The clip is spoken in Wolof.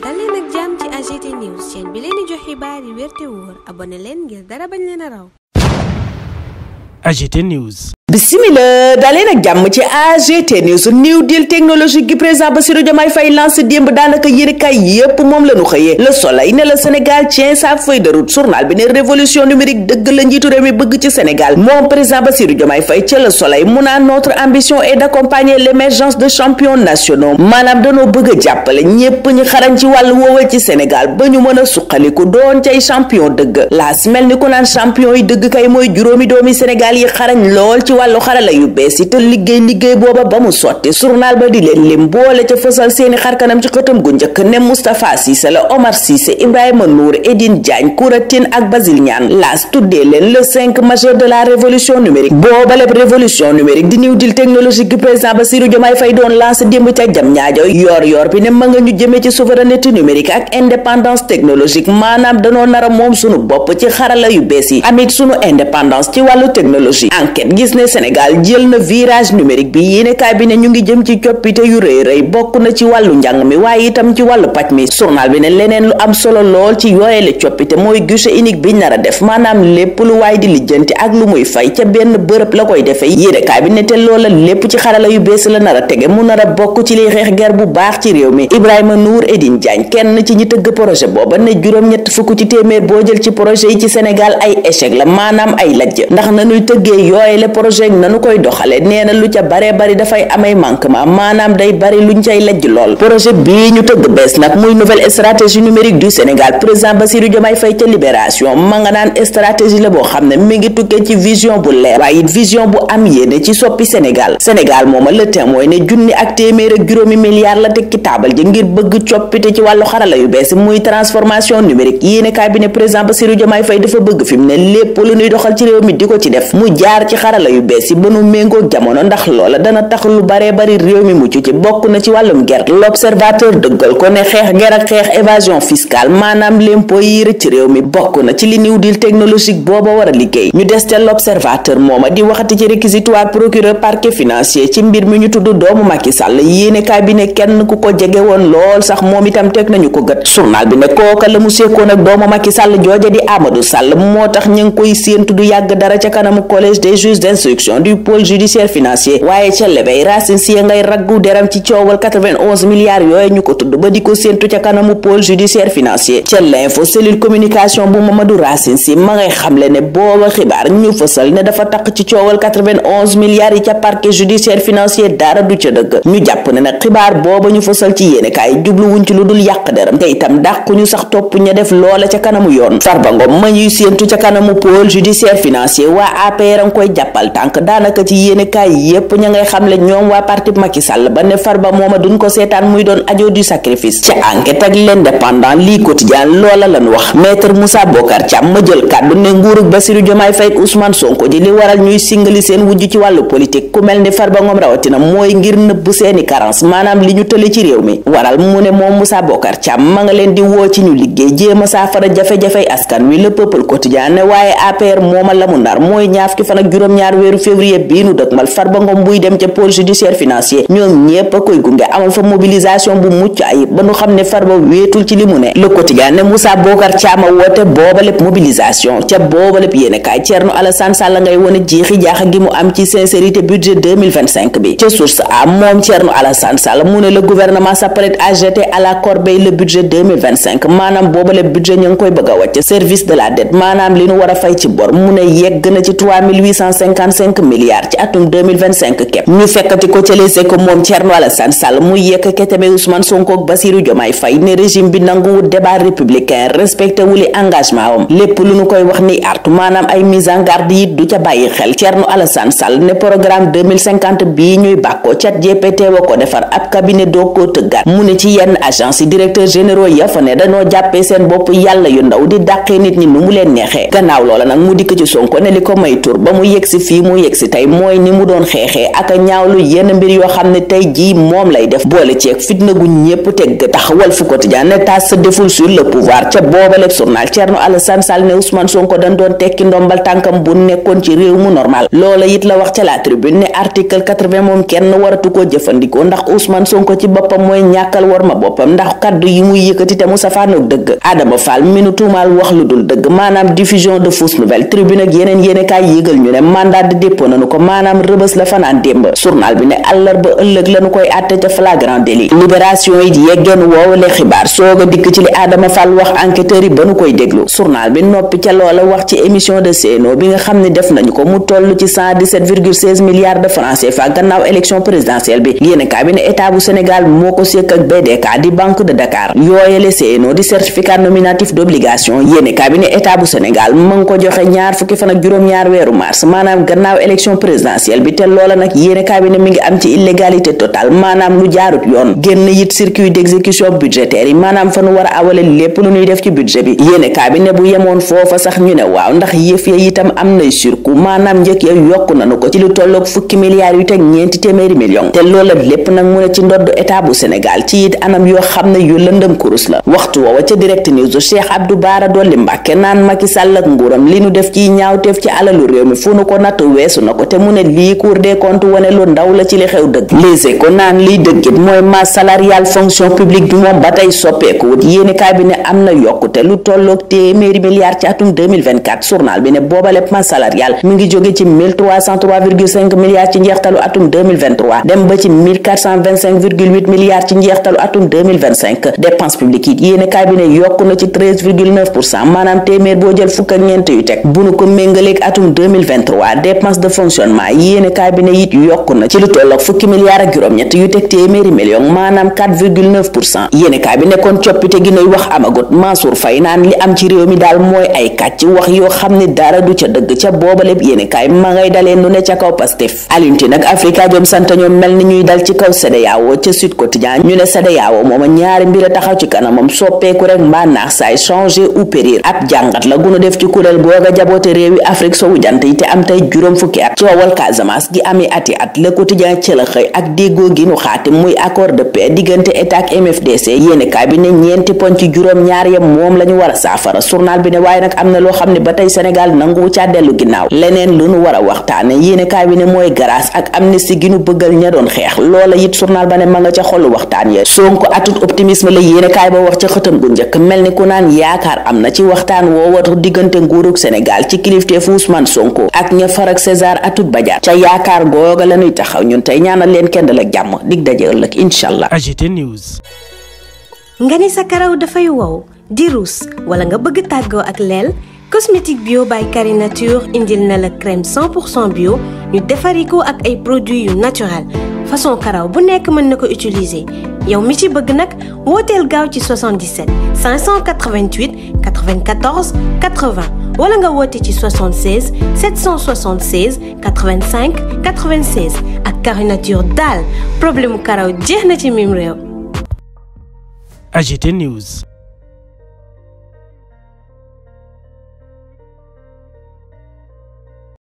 dal leen ak jàmm ci AGT News chaîne bi leen di jox xibaar yi wér te wóor abonné leen ngir dara bañ leen a raw. AGT News. Bismillah daleen ak jàmm ci AGT News. New Deal technologique gi président Bassirou Diomaye Faye lancé démb daanaka yéenekaay yépp moom la ñu xëyee. Le Soleil ne le Sénégal tient sa feuille de route. Journal bi ne révolution numérique dëgg la njiitu réew mi bëgg ci Sénégal moom président Bassirou Diomaye Faye ca Le Soleil mu naan notre ambition est d'accompagner l'émergence de champions nationaux maanaam danoo bëgg a jàppale ñépp ñi xarañ ci wàllu woowal ci Sénégal ba ñu mën a suqaliku doon cay champion dëgg laas mel ni ku naan champion yi dëgg kay mooy juróomi doomi Sénégal yi xarañ lool ci wàllu xarala yu bees yi te liggéey booba ba mu sotti journal ba di leen lim boole ca fësal seeni xarkanam ci xëtam gu njëkk ne Moustapha Cissé la Omar Cissé Ibrahima Nour Edine Diagne Kouratine ak Basile Niane laas tuddee leen le 5 majeur de la révolution numérique booba lépp révolution numérique di New Deal technologique gi président Bassirou Diomaye Faye doon lancé démb ca jam ñaajo yor bi ne ma nga ñu jëmee ci souveraineté numérique ak indépendance technologique maanaam danoo nara moom sunu bopp ci xarala yu bees yi amit sunu indépendance ci wàllu technologie enquête gis ne Sénégal jël na virage numérique bi yéenekaay bi ne ñu ngi jëm ci coppite yu rëy bokk na ci wàllu njàng mi waaye itam ci wàllu paj mi journal bi ne leneen lu am solo lool ci yooyele coppite mooy guichet unique biñ nar a def maanaam lépp lu waay di lijjanti ak lu muy fay ca benn bërëb la koy defee yéenekaay bi ne te loola lépp ci xarala yu bees la nar a tege mu nar a bokk ci liy xeex ger bu baax ci réew mi Ibrahima Nour Edine Diagne kenn ci ñi tëgg projet booba ne juróom-ñett fukk ci téeméer boo jël ci projet yi ci Sénégal ay échec la maanaam ay lajj ndax nañuy tëggee yooyele projet nanu koy doxale nee na lu ca bare bari dafay amay manquement maanaam day bari luñ cay lajj lool projet bii ñu tëgg bees nag muy nouvelle stratégie numérique du Sénégal président Bassirou Diomaye Faye ca Libération ma nga naan stratégie la boo xam ne mi ngi tukkee ci vision bu leer waaye it vision bu am yéene ci soppi Sénégal mooma Le Témoin ne junni ak téeméer ak juróomi milliards la teg ci taabal ji ngir bëgg coppite ci wàllu xarala yu bees muy transformation numérique yéene kaay bi ne président Bassirou Diomaye Faye dafa bëgg fi mu ne lépp lu ñuy doxal ci réew mi di ko ci def mu jaar ci xarala yu bees yi ba nu méngoo jamono ndax loola dana tax lu bare bari réew mi mucc ci bokk na ci wàllum ger l'observateur dëggal ko ne xeex ger ak xeex évasion fiscale maanaam l'impôt yi rëcc réew mi bokk na ci li New Deal technologique booba war a liggéey ñu des ca l'observateur mooma di waxati ci réquisitoire procureur parquet financier ci mbir mi ñu tudd doomu Macky Sall yéene kaay bi ne kenn ku ko jege woon lool sax moom itam teg nañu ko gët journal bi ne kooka la mu sekkoon ak doomu Macky Sall jooja di Amadou Sall moo tax ñu ngi koy séentu du yàgg dara ca kanamu collège des juges d'instruction du pôle judiciaire financier waaye ca lebey Racine Sy ngay raggu deram ci coowal 91 milliards yooyu ñu ko tudd ba di ko séentu ca kanamu pôle judiciaire financier ca l'info cellule communication bu Mamadou Racine Sy ma ngay xamle ne booba xibaar ñu fësal ne dafa taq ci coowal 91 milliards yi ca parquet judiciaire financier dara du ca dëgg ñu jàpp ne nag xibaar booba ñu fësal ci yéenekaay jubluwuñ ci lu dul yàq deram te itam dàquñu sax topp ña def loola ca kanamu yoon Farba Ngom ma ñuy séentu ca kanamu pôle judiciaire financier waa APR a ngi koy jàppal tànk daanaka ci yéenekaay yépp ña ngay xamle ñoom waa parti Macky Sall ba ne Farba mooma duñ ko seetaan muy doon agneau du sacrifice ca enquête ak l'indépendant lii quotidien loola lañ wax maître Moussa Bocar Thiam ma jël kàddu ne nguurug Bassirou Diomaye Faye ak Ousmane Sonko ji li waral ñuy singali seen wujj ci wàllu politique ku mel ni Farba Ngom rawatina mooy ngir nëbb seeni carence maanaam li ñu tële ci réew mi waral mu ne moom Moussa Bocar Thiam ma nga leen di woo ci ñu liggéey jéema saafara jafe-jafey askan wi le peuple quotidien ne waaye APR mooma la mu nar mooy ñaar fukki fan ak juróom-ñaar weeru février bii nu dëkmal Farba Ngom buy dem ca pôle judiciaire financier ñoom ñépp a koy gunge amal fa mobilisation bu mucc ayib ba nu xam ne Farba wéetul ci li mu ne le quotidien ne Moussa Bocar Thiam a woote booba lépp mobilisation ca booba lépp yéene kaay Thierno Alassane Sall ngay wone jiixi jaaxa gi mu am ci sincérité budget 2025 bi ca source a moom Thierno Alassane Sall mu ne le gouvernement s'apprête à jeter à la corbeille le budget 2025 maanaam booba lépp budget ñu ngi koy bëgg a wàcc service de la dette maanaam li nu war a fay ci bor mu ne yegg na ci 3855 milliards ci atum 2025 képp ñu fekkati ko ca Les Échos moom Thierno Alassane Sall muy yekk ketame Ousmane Sonko ak Bassirou Diomaye Faye ne régime bi nanguwul débat républicain respecté wuli engagement am lépp lu nu koy wax ni artu maanaam ay mise en garde yi du ca bàyyi xel Thierno Alassane Sall ne programme 2050 bii ñuy bàkkoo Chat GPT wa ko defar ab cabinet doo koo tëggaat mu ne ci yenn agence yi directeur généraux ya fa ne dañoo jàppee seen bopp yàlla yu ndaw di dàqee nit ñi nu mu leen neexee gannaaw loola nag mu dikk ci Sonko ne li ko may tur ba mu yegsi fii mu yegsi tey mooy ni mu doon xeexee ak ñaawlu yenn mbir yoo xam ne tey jii moom lay def boole ceeg fitna gu ñépp teg tax Walf Quotidien ne tas se défoule sur le pouvoir ca boobaleb journal Thierno Alassane Sall ne Ousmane Sonko dañ doon tekki ndombal tànkam bu nekkoon ci réew mu normal loola it la wax ca la tribune ne article 80 moom kenn waratu koo jëfandikoo ndax Ousmane Sonko ci boppam mooy ñàkkal war ma boppam ndax kaddu yi muy yëkkati te mu safaanoog dëgg Adama Fall mi nu tuumaal wax lu dul dëgg maanaam diffusion de fausses nouvelles tribune ak yeneen yéenekaay yégal ñu ne mandat de dépôt nañu ko maanaam rëbës la fanaan démb journal bi ne àllarba ëllëg lañu koy àtte ca flagrant délit libération yi yeggeen woowale xibaar soog a dikk ci li Adama Fall wax enquêteurs yi ba nu koy déglu journal bi noppi ca loola wax ci émission de CNO bi nga xam ne def nañu ko mu toll ci 117,16 milliards de francs CFA gannaaw élection présidentielle bi yéenekaay bi ne état bu Sénégal moo ko sekk ak BDK di banque de Dakar yooyale CNO di certificat nominatif d'obligation yéenekaay bi ne état bu Sénégal mu ngi ko joxe ñaar fukki fan ak juróom-ñaar weeru mars maanaam gannaaw élection présidentielle bi te loola nag yéenekaay bi ne mi ngi am ci illégalité totale maanaam lu jaarut yoon génn it circuit d'exécution budgétaire yi maanaam fa nu war a awale lépp lu ñuy def ci budget bi yéenekaay bi ne bu yemoon foofa sax ñu ne waaw ndax yëf ya itam am nay surcoût maanaam njëkk ya yokku nanu ko ci lu tolloog fukki milliards yu teg ñeenti téeméeri millions te loola lépp nag mu ne ci ndodd état bu Sénégal ci it anam yoo xam ne yu lëndëm kurus la waxtu woowa ca direct news Cheikh Abdou Bara Dolly Mbacké naan Macky Sall ak nguuram li nu def ci ñaawteef ci alalu réew mi fu nu ko natt weesu na ko te mu ne lii Cour des comptes wane lu ndaw la ci li xew dëgg Les Échos naan liy dëggit mooy masse salariale fonction publique bi moom ba tey soppeekuwut yéenekaay bi ne am na yokkute lu tolloog téeméeri milliards ci atum 2024 journal bi ne booba lépp masse salariale mi ngi jóge ci 1303,5 milliards ci njeextalu atum 2023 dem ba ci 1425,8 milliards ci njeextalu atum 2025 dépense publique it yéenekaay bi ne yokku na ci 13,9% maanaam téeméer boo jël fukk ak ñeent yu teg bu nu ko méngaleeg atum 2023 dépense de fonctionnement yéenekaay bi ne it yokku na ci lu tolloog fukki milliards ak juróom-ñett yu teg téeméeri millions maanaam 4,9% yéenekaay bi ne kon coppite gi nuy wax amagut Mansour Faye naan li am ci réew mi daal mooy ay kàcc wax yoo xam ne dara du ca dëgg ca boobaleb yéenekaay ma ngay dalee nu ne ca kaw Pastef Alioune nag Afrikajom sant ñoom mel ni ñuy dal ci kaw CEDEAO ca Sud Quotidien ñu ne CEDEAO mooma ñaari mbir a taxaw ci kanamam soppeeku rek mbaa naax saay changer ou périr ab jàngat la gunu def ci kuréel googa jaboote réewi Afrique sowu jant yi te am tey juróom fukki at coowal Casamance gi amee ati at Le Quotidien ci la xëy ak déggoo gi nu xaati muy accord de paix diggante état ak MFDC yéenekaay bi ne ñeenti poñ ci juróom ñaar ya moom la ñu war a saafara journal bi ne waaye nag am na loo xam ne ba tey Sénégal nanguwu caa dellu ginnaaw leneen lu nu war a waxtaane yéenekaay bi ne mooy grâce ak amnistie gi nu bëggal ña doon xeex loola it journal ba ne ma nga ca xolu waxtaan ya Sonko atut optimisme la yéenekaay ba wax ca xëtam gu njëkk mel ni ku naan yaakaar am na ci waxtaan woowatu diggante nguurug Sénégal ci kilifteefu Ousmane Sonko ak ña farak César atut Badiate ca yaakaar googa la ñuy taxaw ñun tey ñaanal leen kenn dal ak jàmm dig daje ëllëg inshallah. AGT News. nga ni sa karaw dafay wow di ruus wala nga bëgg tàggoo ak leel cosmétique bio by Carinature indil na la crème 100% bio ñu defari ko ak ay produits yu naturel façon karaw bu nekk mën na ko utiliser yow mi ci bëgg nag wooteel gaaw ci 77 588 94 80 wala nga woote ci 76 776 85 96 ak Carinature daal problème mu karaw jeex na ci mim réew. AGT News.